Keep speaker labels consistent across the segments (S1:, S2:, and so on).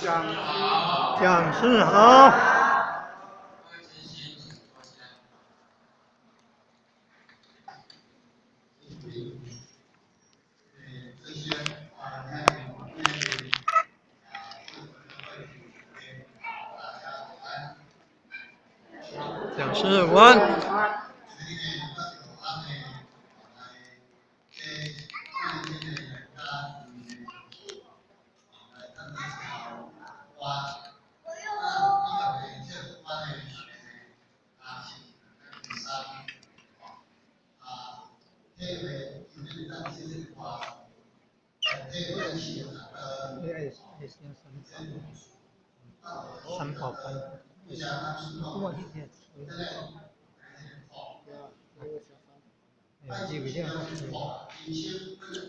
S1: 講
S2: 好，
S1: 講師好。
S2: 各位先生，請坐下。
S3: 這些啊，那那啊，大家午安。
S1: 講師午安。
S3: 今日呢，我咱的來這今日來來探討我啊，以及呢，這我的啊是三啊，體會因為咱這個歌，體會是
S1: 三寶班。我一天。哎，這個這樣。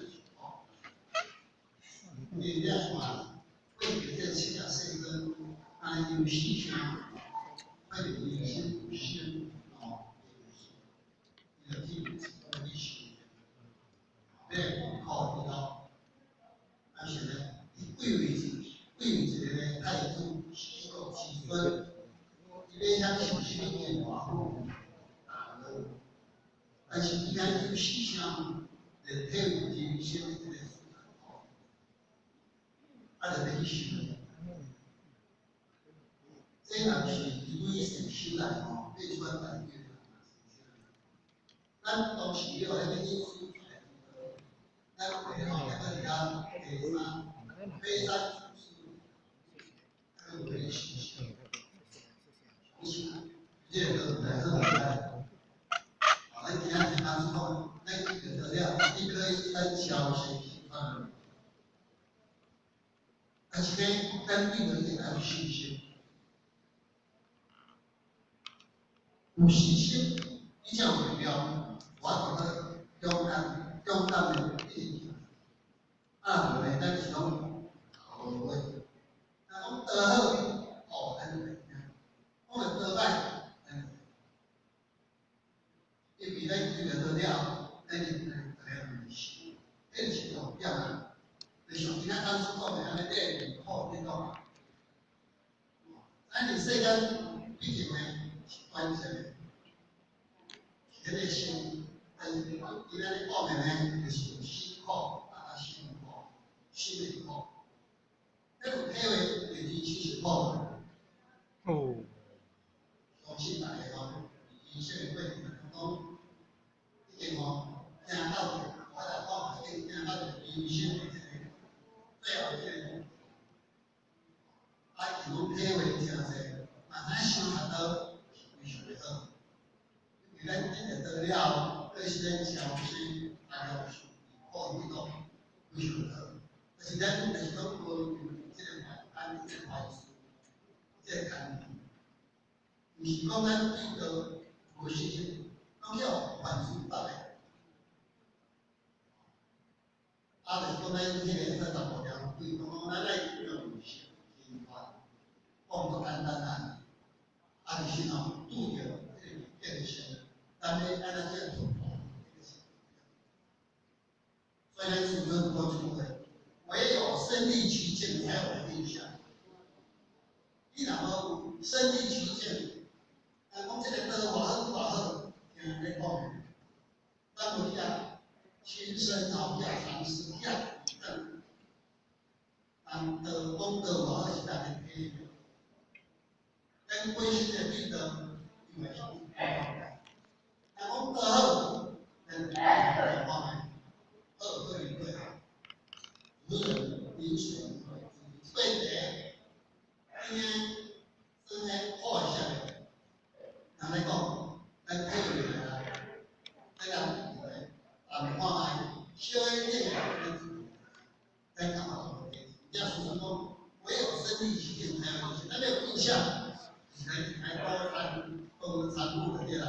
S3: 你這樣看，為這七十四分，啊有四聲，為人生有生哦，伊就去去想，欲苦伊咯，啊是呢，伊貴為貴為一個咧太祖始國之尊，伊欲曉受啥物變化大樂，但是伊遐有四聲，來體會人生的這個苦，啊，就欲去想。這若是伊每世修來吼，變出來代表。咱當時了彼個意思，咱會吼，彼個佇遐爬山，爬山祖師，彼個會信心，這個來好來。啊，咱今仔日當初講，咱得了，你可以咱超生西方。但是呢，咱對人一定要有信心。有信心，你才有力量，我覺得勇敢、勇敢的一直行。啊，無呢，咱是攏無話。若講得好，哦，咱就會聽；講著得歹，咱就因為咱遇著了，咱就會來想，這是重點啊。就像今仔當初講的按呢，練苦你講啊。咱佇世間畢竟呢是短暫的，是彼個心，但是伊咱咧講的呢，就是心苦啊，心苦，心的苦。你有體會人生是苦無？
S1: 哦。
S3: 相信大家吼，人生的過程當中，已經吼行到我來講，已經行到人生的這個最後這個，啊，伊攏體會誠濟，嘛知影修較多是非常的好。因為咱得到了後，對是咱超生啊，了受苦彼種非常好。但是咱就是講無這個環境、這個環境、這個環境，毋是講咱對道無信心，攏叫凡事捌的。啊，就是講咱彼個三十五條規講，咱愛用心願，講足簡單啊。啊，就是吼，拄著這個變相，咱欲按怎這突破？所以咱師尊講一句話：唯有身歷其境，才有印象。你若無身歷其境，人講這個道偌好偌好，聽人咧講的，咱無去遐親身後遐嘗試遐體驗。人道講道偌好是咱的體會。咱本身的對道，因為是有看的。人講道好，咱就看覓，好好與對，如人飲水，對茶，今天算咧好的啥物？人來講，咱體會來啊，咱人來談看覓，小一點，咱感覺無題。耶穌講，唯有身歷其境才有印象，咱有印象，是咱來多參多參悟就對啦，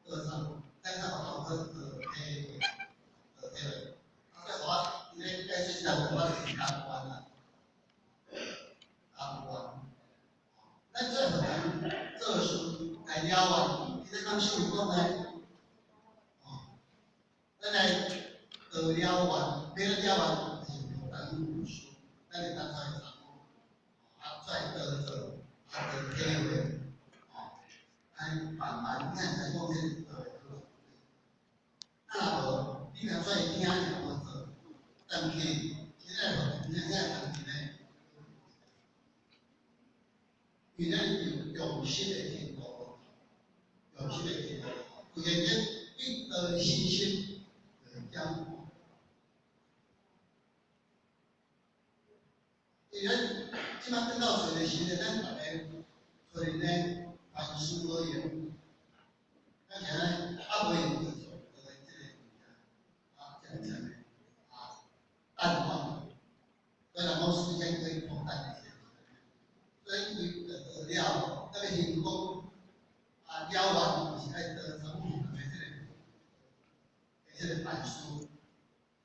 S3: 多參悟，咱較有通去體會，體會。啊，這我今日解釋一下，我是貪玩啦，貪玩。咱最好能做事來了願，其實講修講呢，哦，咱來得了願，欲了願，就是等無數，咱會當才會參悟。因為咱有用心的程度，用心的程度，有緣因對道的信心會減。因為咱這擺轉到揣的時陣，咱逐个揣呢凡事無用，咱現在啊無閒就做這個物件，啊，這樣這樣啊，淡忘，所以人講時間可以沖淡一切，所以伊就學了，那個行講啊，了完就是愛得參悟的這個板書，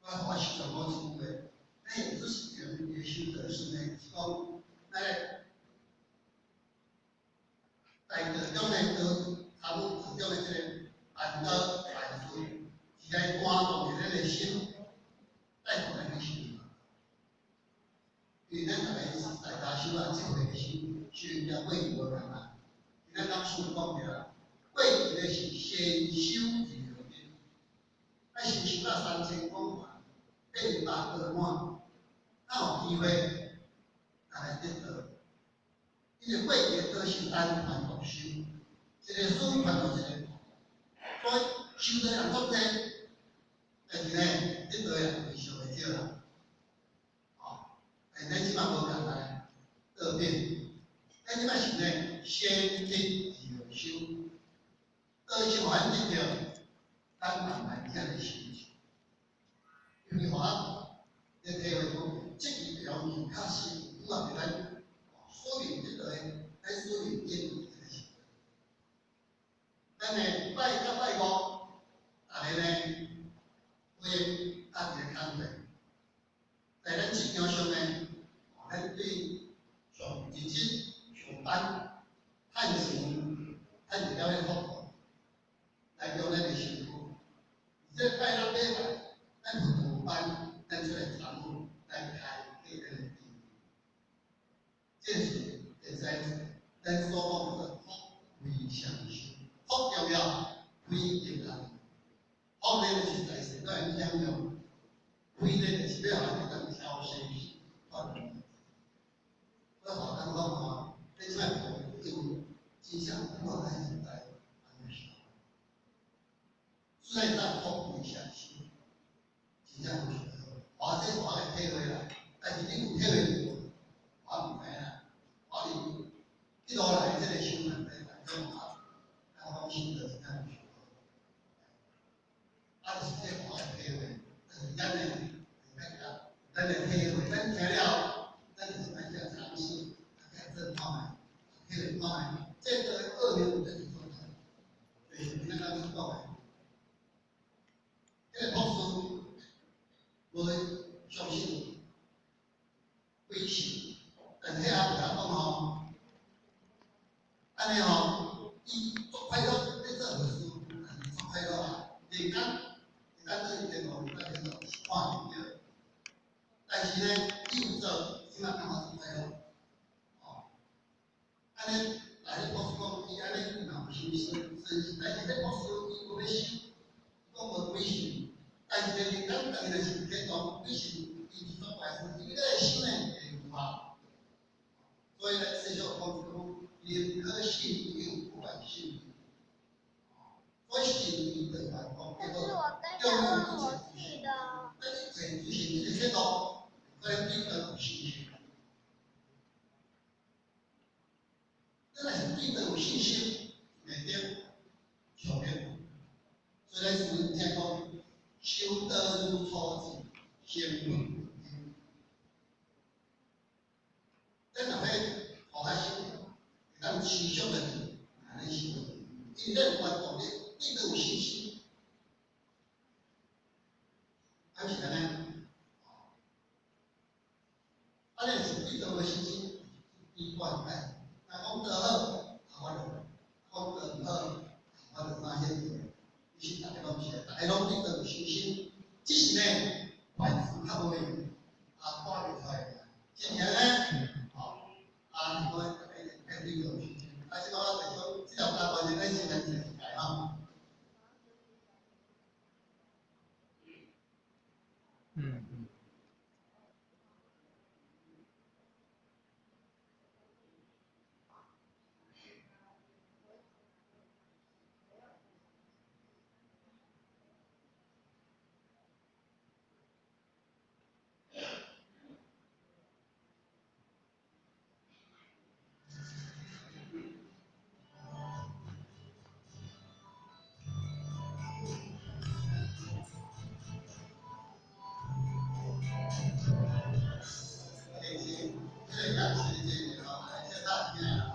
S3: 我時常講一句話，咱也不是緣也修得是呢，是講咱在道中的道，參悟道中的這個辦道辦事，是來感動咱的心，帶動咱的心。因為咱逐个是在家修啊，這回的心，修甲過去無仝啊。咱老師講著啦，過去的是先修而後得，啊先修到三千廣萬，變百多滿，才有機會來得道。因為過去的道是單傳獨修，一個師傳予一個，所以修的人足濟，但是呢，得道的人非常的少啦。哦，但咱這擺無仝來倒變，咱這擺是呢，先得而後修，道先予咱得著，咱慢慢才來修。因為我咧體會講，這個表面確實符合咱說明這個咱說明見這個時陣。咱呢拜甲拜五，逐个呢會搭一个工課，在咱職場上呢，咱對上認真上班，趁錢趁一點仔福報，來用咱的身軀。而這拜六禮拜，咱佛堂班，咱出來參與，來開啟咱的智慧。這是會使咱所講的福慧雙修，福重要，慧更較重要。福呢就是在世都會享用，慧呢就是欲予咱會當超生死脫輪迴。所以話咱講吼，你這擺因為真正符合咱現在按呢想。雖然咱福慧雙修，真正有需要，我這我會體會啦，但是你有體會無？我毋知啦，我伫一路來這個修行的當中啊，我講修得真正有需要。啊，就是這我會體會，但是咱呢，咱的體會，咱聽了，咱就是愛去嘗試，來驗證看覓，體會看覓，這個惡緣就是存在，就是咱剛剛講的，這個博士無相信鬼神，但是彼阿婆講吼，按呢吼，伊足快樂咧做和事，但是足快樂啊，人間人間對天堂，對天堂是看袂著，但是呢，伊有做，伊嘛感覺足快樂，吼。按呢，但是博士講，伊按呢伊嘛有修身，身，但是這博士伊無欲修，講無鬼神，但是呢，人間當然是天堂鬼神，伊是足壞事，伊欲來修呢，會有效。所以呢，世俗講講，寧可信有，不願信無。所以信伊就來講，
S4: 可
S3: 叫做
S4: 是我剛
S3: 擁
S4: 剛
S3: 有
S4: 問我
S3: 一切
S4: 去的。
S3: 咱一切自信這個態度，可能對道有信心。你若是對道有信心，會得上面。所以咱師父聽講，修道如初智，成佛如因。咱若欲互較修，會當持續落去，按呢修，因為咱有原動力，對道有信心，啊是按呢？啊，你若是對道無信心，悲觀哎，若講道好，啊我就；講道毋好，我就歡喜。其實逐个攏是，逐个攏對道有信心，只是呢，凡事較無用，啊，看袂出來。真正呢，吼，啊，我逐個對道有信心。啊，這擺我就講，這條大關鍵，咱先來一個吼。感谢这个吼，来，谢大家啊。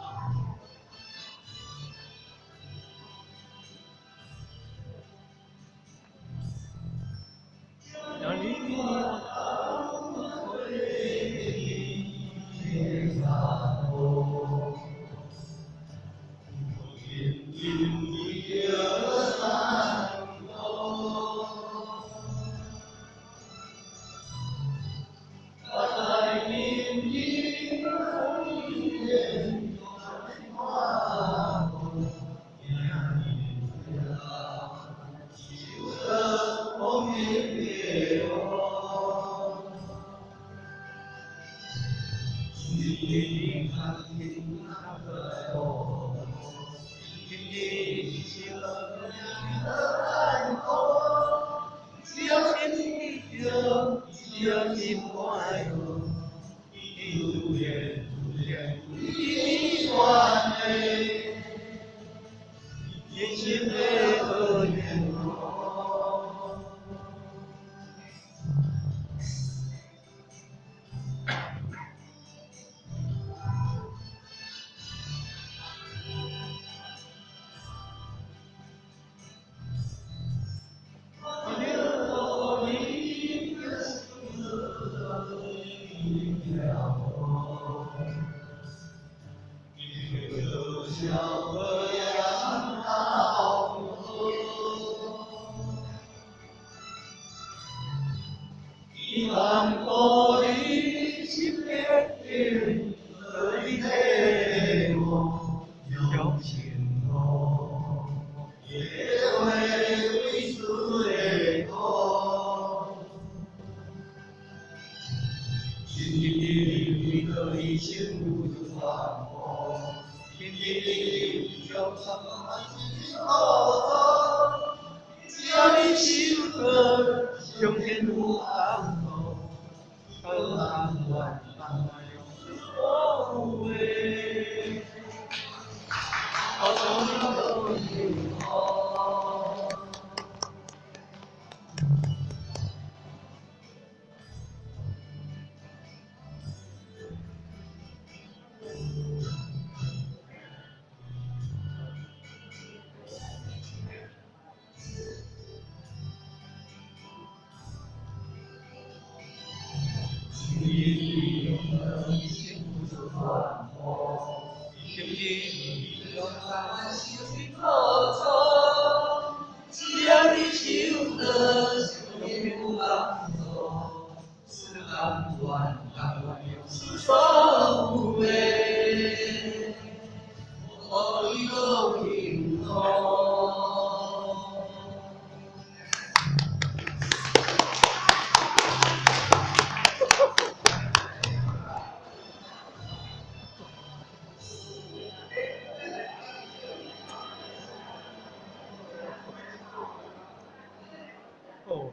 S1: 哦，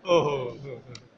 S1: 好好。